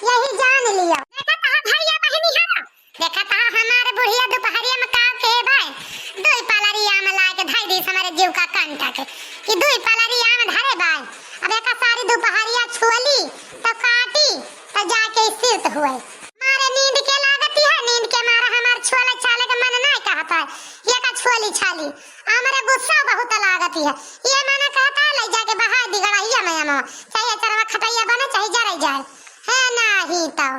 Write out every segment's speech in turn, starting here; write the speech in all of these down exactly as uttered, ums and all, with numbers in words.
यही जान लियो। देखा तहा भैया बहिनी हमार, देखा तहा हमार बुढ़िया दुपहरिया में का के भाई, दुई पालरी आम लाए के धई दीस हमरे जीव का कंटा के, कि दुई पालरी आम धरे बाय। अब एका सारी दुपहरिया छुअली, त काटी, त जाके स्थित हुए। मारे नींद के लागत है, नींद के मारे हमार छुअले छाले के मन नाय कहत है, ये का छुअली छाली। हमरे गुस्सा बहुत लागत है, ये मन कहत है, ले जाके बहाय दी गड़हिया में अमवा, चाहे चरवा खटैया बने, चाहे जरे जाए। है नाही तो,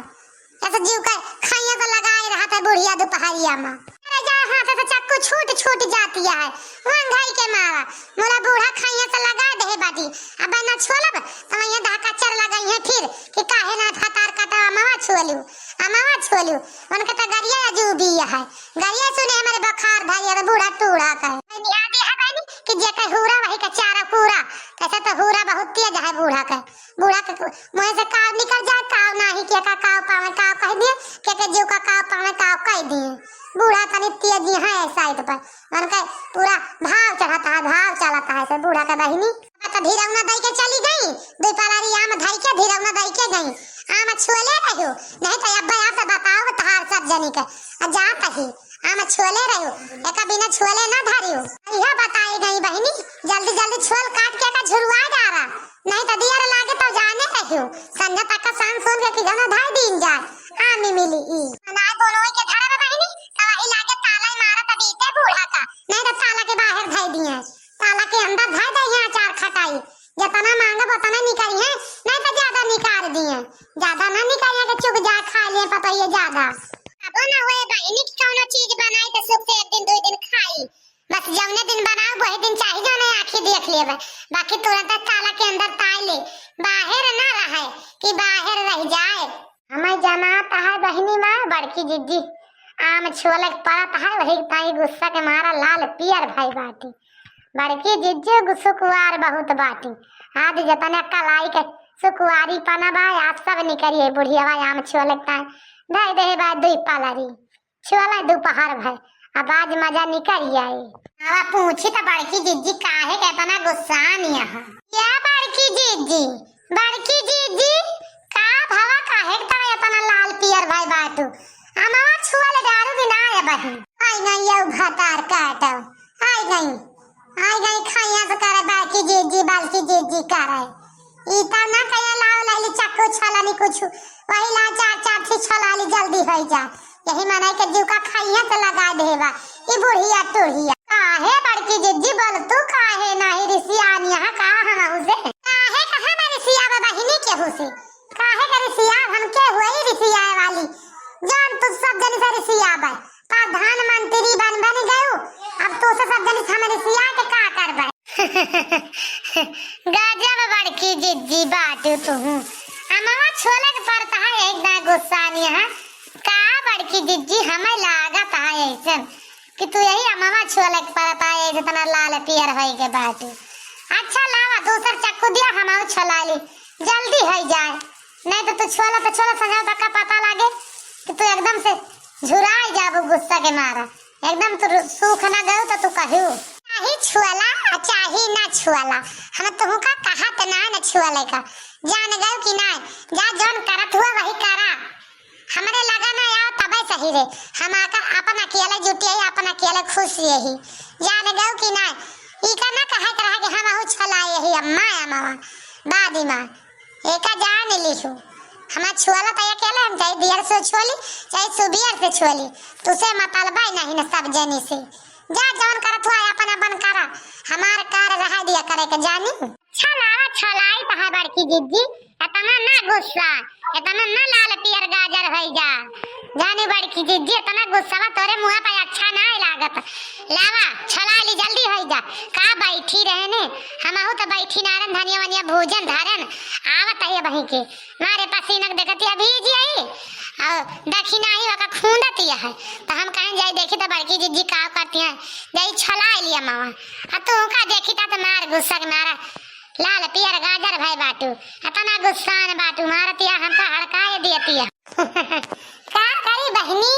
ऐसे जीव के खैया से लगाए रहत है बुढ़िया दुपहरिया में। अरे जा, हाथ से चक्कू छूट, छूट जाती है, वंघई के मारा। मोला बूढ़ा खैया से लगा दे बाटी, अब ना छोलब, त वहीं धक्का चर लगाई है फिर, कि काहे ना भतार काटा अमवा छुअलू, अमवा छुअलू। उनके त गरिया अजूबी है, गरिया सुने हमारे बखार धरी है, बूढ़ा टूढ़ा का है। याद है बहनी कि जे के हूरा वही का चारा पूरा, कैसे तो हूरा बहुत तेज है बूढ़ा का। बूढ़ा के मुँह से काव निकल जाए, काव नाही के का काव पावे, काव कह दिए, के के जीव का काव पावे, काव कह दिए। बूढ़ा तनी तेजी है ऐसा इत पर, उनके पूरा भाव चढ़ता है, भाव चलता है से बूढ़ा के बहिनी। अब तो धीरौना दई के चली गई, दुई पलारी आम धई के धीरौना दई के गई। आम छुअले रहो, नहीं तो अब आप बताओ तहार सब जनी के। आ जात ही, आम छुअले रहो, एका बिना छुअले ना धरियो। यह बताई गई बहिनी, जल्दी जल्दी छुअल काट के का झुरवा डारा। नहीं तो दियर लागे तो जाने रहियो, संझा तक का सांस सुन के कि गाना धाई दीन जाए, आमी मिली ई। अनाज दोनों के धरा में बहिनी, तवाही लागे ताला मारा तब इते बूढ़ा का, नहीं तो ताला के बाहर धाई दिए, ताला के अंदर धाई दे यहाँ अचार खटाई, जितना मांगब उतना निकाली है, नहीं तो ज्यादा निकाल दिए, ज्यादा ना निकालिए कि चुक जाए खा लिए पतोहिए ज्यादा। अब ना हुए बहिनी कि कौनो चीज बनाई तो सुख से एक दिन दो दिन खाई, बस जौने दिन बनाओ वही दिन चाहे जौने आँखी देख लेबे, बाकी तुरंत ताला के अंदर ताई ले, बाहर ना रहे कि बाहर रह जाए। हमें जनात है बहिनी माँ बड़की जिज्जी आम छुअले के पड़त है, वही ताई गुस्सा के मारा लाल पियर भई बाटी। बड़की जिज्जी सुकुवार बहुत बाटी, आज जतने कलाई के सुकुवारी पना बा, आज सब निकरी है बुढ़ियावा आम छुअले के ताई धई दे बा दुई पलारी। छुअला दुपहर भय, अब आज मजा निकल आए। आवा पूछी त बड़की जिज्जी काहे के इतना गुस्सान यहाँ? या बड़की जिज्जी, बड़की जिज्जी, का भवा काहे के तब इतना लाल पियर भय बाटू? अमवा छुअले डारू भी ना आया बहिन। आई गई यौ भतार काटो, आई गई। आई गई खैया से करे बड़की जिज्जी, बड़की जिज्जी करे। ई त ना कहे लाओ लाली चक्कू छलानी कुछ, वही ला चार चार ठी छलाली जल्दी होई जा। यही मनाई के जीव का खैया से लगा देबा। ई बुढ़िया टुढ़िया। काहे बड़की जिज्जी बोल तू काहे नाही रिसियान यहाँ का हम उसे? काहे कहाँ मैं रिसियाबा बहिनी केहू से? काहे के रिसियाब हम केहू ही रिसियाए वाली? जान तू सब जनी से रिसियाबा। प्रधानमंत्री बन बन गयो, अब तू से सब जनी से हम रिसिया के का करबे? गजब बड़की जिज्जी बाटू तुहू। अमवा छोले के पड़ता है एक दाएं गुस्सा नहीं है। का बड़की जिज्जी हमें लागत है ऐसन कि तू यही अमवा छोले के पड़ता है जितना लाल पियर होई के बाटू। अच्छा लावा दूसर चक्कू दिया हम छोला ली जल्दी होई जाए। नहीं तो तू छोला तो छोला संजय बक्का पता लागे कि तू एकदम से झुराई जाबू गुस्सा के मारा। एकदम तू रु-, सूख ना गयो तो तू कहू। चाही छुअला, चाही ना छुअला, हम तुहू का कहत ना न छुअले का। जान गयो कि ना, जा जौन करत हुआ वही करा। हमरे लगा ना आओ तबे सही रे। हम आका अपन अकेले जुटी है, अपन अकेले खुश यही। जान गयो कि ना, ई का ना कहे के रहा कि हम आहू छुअला यही अम्मा अम्मा, बादी माँ। एका जान लिहू, हमार छुअला त अकेले हम चाहे दियर से छुअली, चाहे सुबियर से छुअली, तुसे मतलबा ही नहीं न सब जनी से। जा जौन करत हुआ अपन अपन करा, हमार कार रहा दिया करे के जानी। छलावा छलाई त है बड़की जिज्जी, इतना ना गुस्सा, इतना ना लाल पियर गाजर होई जा। जानी बड़की जिज्जी, इतना गुस्सा तोरे मुँह पे अच्छा ना लागत। लावा, छला ली, जल्दी होई जा। का बैठी रहे ने? हमहू त बैठी नारन, धनिया वनिया भूजन धारन, आवत है बही के। मारे पसीनक देखती अभी जी आई, और देखी नाही वका खूंदती है। त हम कहें जाई देखी त बड़की जिज्जी का करती हैं, जाई छला लिया मावा। आ तू का देखी त मार गुस्सा के मारा, लाल पियर गाजर भय बाटू, इतना गुस्सान बाटू, मारतिया हमका हड़काए दियतिया। का करी बहिनी,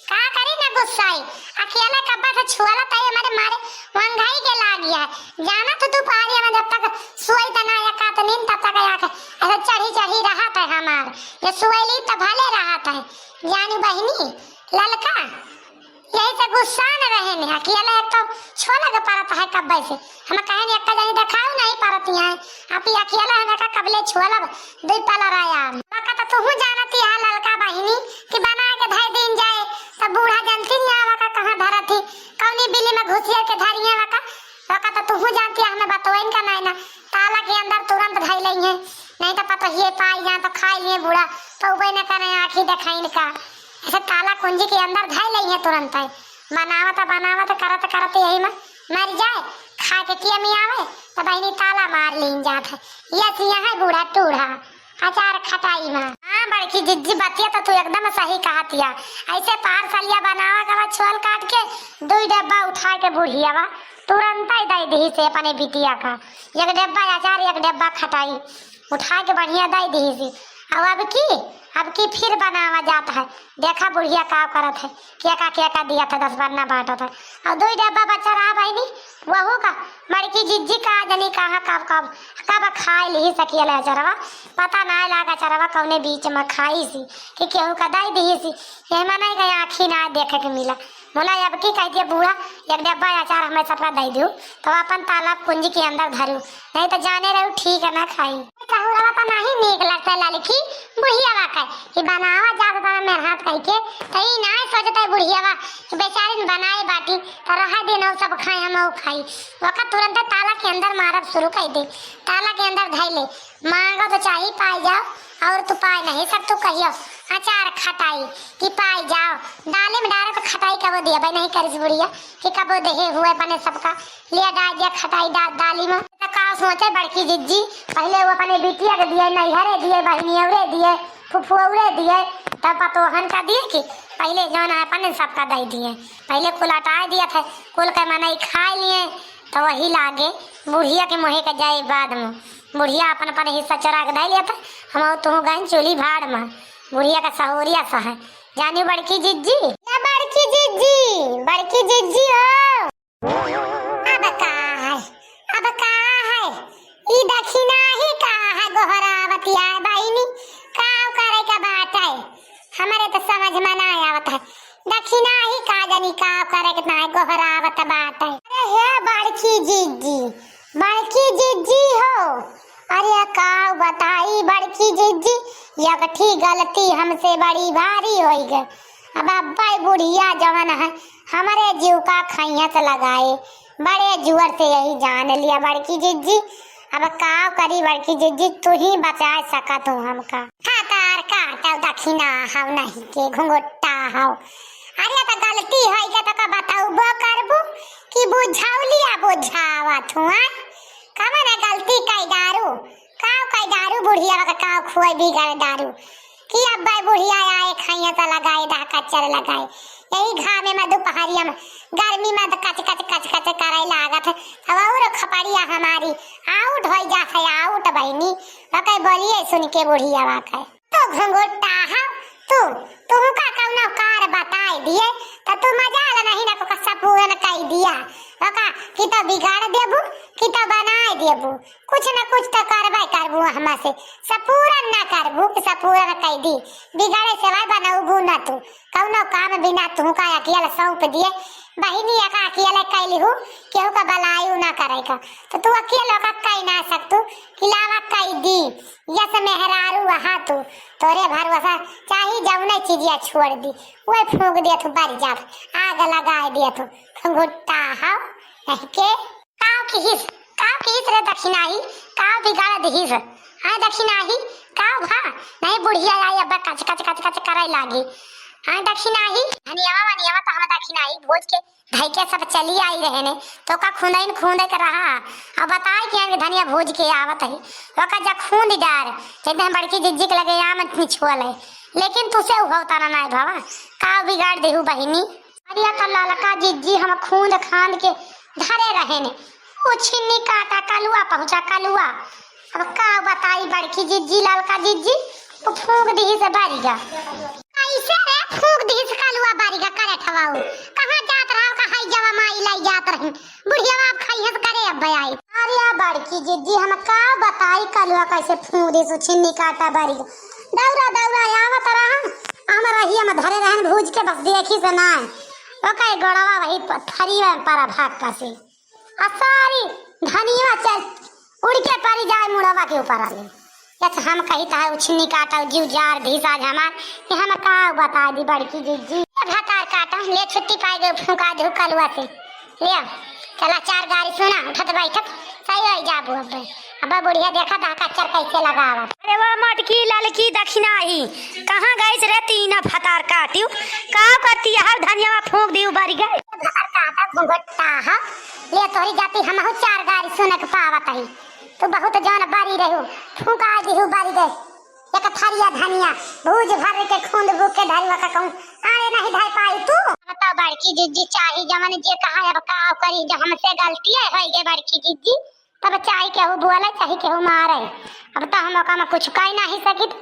का करी ना गुस्साई, अकेले कब्बा से छुअला तई हमारे मारे वंघाई के लाग गया है। जाना तो तू पहाड़िया में जब तक सोई त ना या कात नींद तब तक आके ऐसे चढ़ी चढ़ी रहा था हमार। ये सुएली त भले रहत है, जानी बहिनी, ललका, यही से गुस्सा न रहे ने, अकेले एक तो छोला के परत है कब्बे से। हम कहे ने, "एक्का जनी देखाऊ नहीं परत यहाँ, आप ही अकेले हम का कबले छोला दुई पाला रहा यार।" वका त तुहू जानती है ललका बहिनी कि बना के धई दिन जाए, त बूढ़ा जानती नहीं है वका कहाँ धरत ही, कौनी बिल्ली में घुसिया के धरिए वका, वका त तुहू जानती है, हमें बतोइन का नहीं ना, ताला के अंदर तुरंत धई लई है, नहीं तो पतोहिए पाई जाए तो खाई लिए बूढ़ा, तो उबे न करे आँखी देखाइन का। ऐसे ताला कुंजी के अंदर धई लई है तुरंत है। बनावत बनावत करत करत यही में मर जाए, खा के किया में आवे, तो बहिनी ताला मार लीन जात है। ये सिया है बूढ़ा टूढ़ा, अचार खटाई में। हाँ बड़की जिज्जी, बतिया तो तू एकदम सही कहतिया। ऐसे पार सलिया बनावा के बाद छोल काट के दुई डब्बा उठा के बुढ़ियावा तुरंत ही दे दी से अपने बिटिया का। एक डब्बा अचार, एक डब्बा खटाई। उठा के बढ़िया दे दीही सी। अब, अब की, अब की फिर बनावा जात है। देखा बुढ़िया का करत है, के का, के का दिया था, दस बार ना बांटत है। और दुई डब्बा बच्चा रहा बहिनी, वहू का बड़की जिज्जी का जनी कहाँ कब, कब, कब खाए लिही सकियल है चरवा, पता ना लागा चरवा कौने बीच में खाई सी कि केहू का दे दिही सी। ये मनई का आँखी ना देखे के मिला। मुला अब की कह दिया बूढ़ा, एक डब्बा अचार हमें सबका दे दू, तो अपन ताला कुंजी के अंदर धरू, नहीं तो जाने रहू ठीक है ना खाई। सहुरवा तो नहीं नीक लगता ललकी बुढ़ियावा का, कि बनावा जात बा मेरे हाथ कह के, तो ई ना सोचता है बुढ़ियावा कि बेचारी ने बनाए बाटी, तो रहा दिन और सब खाए हम और खाई। वका तुरंत ताला के अंदर मारब शुरू कर दे, ताला के अंदर धैले, मांगो तो चाही पाई जाओ, और तू पाई नहीं सकतू कहियो अचार खटाई कि पाई जाओ, दाली में डालो तो खटाई कबो दिया भाई नहीं करिस बुढ़िया कि कबो देहे हुए बने सबका लिया डाल दिया खटाई डा-, दाली में। तो का सोचे बड़की जिज्जी, पहले वो अपने बिटिया के दिए, नैहरे दिए, बहिनियौरे दिए, फुफुऔरे दिए, तब पतोहन का दिए कि पहले जौन है अपने सबका दे दिए, पहले कुल अटाए दिया था, कुल के मनई खाए लिए, तो वही लागे बुढ़िया के मोहे के जाए बाद में। बुढ़िया अपन अपन हिस्सा चोरा के धइ लिया था, हम तू गहन चूल्ही भाड़ में। बुढ़िया का सहूरिया सा है, जानी बड़की जिज्जी। या बड़की जिज्जी, बड़की जिज्जी हो। अब का है, अब का है, ई दखिनाही का है गोहरावतिया बहिनी, काव करे का बात है, हमरे तो समझ में ना आवत है। दखिनाही का जनी काव करे के ना गोहरावत बात है। अरे हे बड़की जिज्जी, बड़की जिज्जी हो, अरे काव बताई बड़की जिज्जी, एक ठी गलती हमसे बड़ी भारी होई गए। अब अब्बा बुढ़िया जवन है, हमरे जीव का खैहत लगाए, बड़े जुअर से यही जान लिया बड़की जिज्जी। अब काव करी बड़की जिज्जी, तू ही बचा सकत हो हमका। हतार काटव दखिना हव नहीं के घुंघुट्टा हव। अरे त गलती होई के त का बताउबो करबू कि बुझौलिया बुझावत हुआ। कवन गलती कई डारू, काव कई डारू बुढ़िया का काव खुआई बिगाड़ डारू। कि अब्बे बुढ़िया आए खैया त लगाए दा कच्चर लगाए। यही घामे में दुपहरिया में गर्मी में त कच कच कच कच करे लागत है। अब और खपड़िया हमारी आउट होई जात है, आउट बहिनी। ओके बोलिए सुन के बुढ़िया वा के। तो घुंघुट्टा है तू, तुहका कौनो कार बताए दिए, त तू मजाल नहीं ना को सपूरन कई दिया। ओका कि तो बिगाड़ देबू, कि तो बनाए देबू, कुछ न कुछ तो करबे करबू हमसे। सपूरन ना करबू कि सपूरन कई दी, बिगाड़े सिवाय बनौबू ना तू। कौनो काम बिना तुहका अकेल सौंप दिए, बहिनी एका अकेले कैली हूँ, केहू का बलायू ना करे का, तो तू अकेले का कई ना सकतू कि लावा कई दी। यस मेहरारू वहाँ तू, तोरे भरोसा चाही जौने चीजिया छोड़ दी, वही फूंक दिया तू, बर जात आग लगाए दिया तू, घुट्टा हो नहीं के। काव किहिस, काव किहिस रे दखिनाही, काव बिगाड़ दिहिस? हाँ दखिनाही, काव भा? नहीं बुढ़िया आई अब कच कच कच कच करे लागी। हाँ दखिनाही, धनियावा वनियावा तो हम दखिनाही भोज के धई के सब चली आई रहे ने, तो का खुंदइन खुंदे के रहा। अब बताए कि हम धनिया भूज के आवत है, ओका जा खुंद डार, जैसे हम बड़की जिज्जी के लगे आम निछुअल है, लेकिन तुसे उहो तना नाय भवा, का बिगाड़ देहू बहिनी। अरे तो ललका जिज्जी हम खुंद खांद के धरे रहे ने, वो छिन्नी काटा कलुआ पहुँचा कलुआ। अब का बताई बड़की जिज्जी, ललका जिज्जी, वो फूंक दिहिस बारिगा। कैसे रे फूंक दिहिस कलुआ बारिगा करे ठवाऊ? कहाँ जात रहा का हाई जवा माई लाई जात रही। बुढ़िया बाप खाई हंस करे अब आई। अरे आ बड़की जिज्जी हम का बताई कलुआ कैसे फूंक दिहिस छिन्नी काटा बारिगा। दौड़ा दौड़ा आवत रहन, हम रहिया में धरे रहन भूज के, बस देखी से नाय, ओकर गोड़वा वही प-, थरिया में परा भाग का से। आ सारी धनिया चल उड़ के परी जाए मुड़वा के ऊपर आले। यच हम कही तहार उछिन्नी काटल जीव जार धीस आज हमार, कि हम का बता दी बड़की जिज्जी। ए भतार काटा, ले छुट्टी पाए गए फूंका दे कलुआ से। ले, चला चार गारी सुना, उठत बैठत सही होइ जाबू अब। अब बुढ़िया देखा ता कच्चर कैसे लगावत। अरे वो मोटकी ललकी दखिना ही, कहाँ गइस रे तीना भतार काटियो? का करती है धनिया फूंक दियो बरी गए। भतार काटा घुंघटा ह, ले तोहरी जाति हमहू चार गारी सुने के पावत ही। तू बहुत जौन बरी रहू, फूंका दिहू बरी गए। एक थरिया धनिया, भूज भर के खूंद बूक के धरी वका कहूँ, आए नहीं धर पाई तू। बताओ बड़की जिज्जी, चाही जवन जे कहा, अब का करी, जब हमसे गलती है होई गे बड़की जिज्जी, तब चाही केहू बोले, चाही केहू मारे। अब तो हम ओका में कुछ कह नहीं सकित।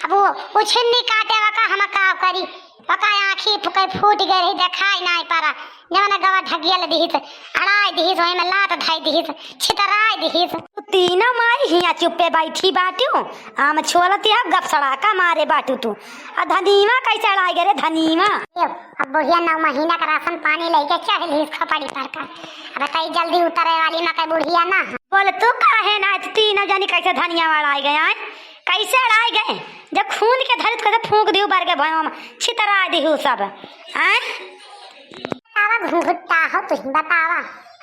अब वो उछिन्नी काटे वका हम का करी, वका आँखी फुके फूट गए रही, देखाई नहीं पड़ा। जवन गवा ढगियल दिहित, अड़ाई दिहित, वही में लात धाई दिहित, छितराई दिहित। तू तीनों माई हियाँ चुप्पे बैठी बाटियो, आम छोलती है गप सड़ाका मारे बाटू तू। आ धनीमा कैसे अड़ाई गए रे धनीमा? यो, अब बुढ़िया नौ महीना का राशन पानी लेके चढ़ ली खपड़ी पर का। अब तई जल्दी उतरे वाली मकई बुढ़िया ना। बोल तू काहे ना, तीनों जनी कैसे धनिया अड़ाई गए आए? कैसे अड़ाई गए? जब खून के धरित कैसे फूंक दियो बर के भयम छितरा दिहू सब। आए? बतावा घुंघटा हो, तुही बतावा,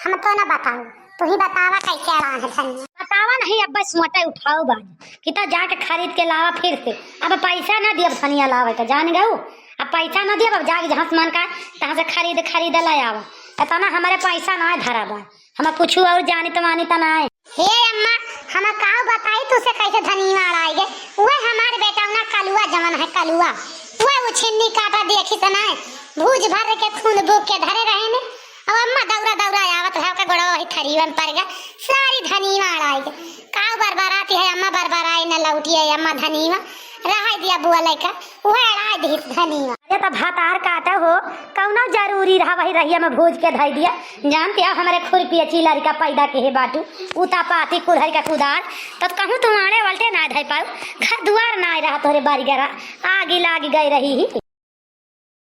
हम तो ना बताऊ, तुही बतावा कैसे अड़ा है धनिया। बतावा नहीं, अब बस मोटे उठाओ बाज, किता जाके खरीद के लावा फिर से। अब पैसा ना दियब धनिया लावे का, जान गऊ। अब पैसा ना दियब, अब जाके जहाँ से मन का तहाँ से खरीद खरीद ले आवा। इतना हमारे पैसा ना है धरा बा, हम कुछ और जानी तो मानी तो ना है। हे अम्मा, हम काऊ बताई तुसे कैसे धनिया अड़ाई गए। वह हमारे बेटा ना कलुआ जवन है कलुआ, वह उछिन्नी काटा देखी से ना है, भूज भर के खून बूक के धरे रहे ने। अब अम्मा दौड़ा दौड़ा आवत है, ओके गोड़वा वही थरीवन पर गए, सारी धनिया अड़ाई गए। काऊ बरबराती है अम्मा, बरबराई न लौटी है अम्मा धनिया, रहाई दिया बुआ लइका, वह अड़ाई दी धनिया। अरे तो भतार काटा हो, कौनो जरूरी रहा वही रहिया में भूज के धई दिया। जानते हो हमारे खुरपिया चीलरी का पैदा के हे बाटू, उता पाती कुल्हरी का कुदार, तो कहूँ तू आड़े वलटे ना धई पाऊ, घर दुआर ना रहा तोरे बारी गरा, आगी लागी गई रही ही।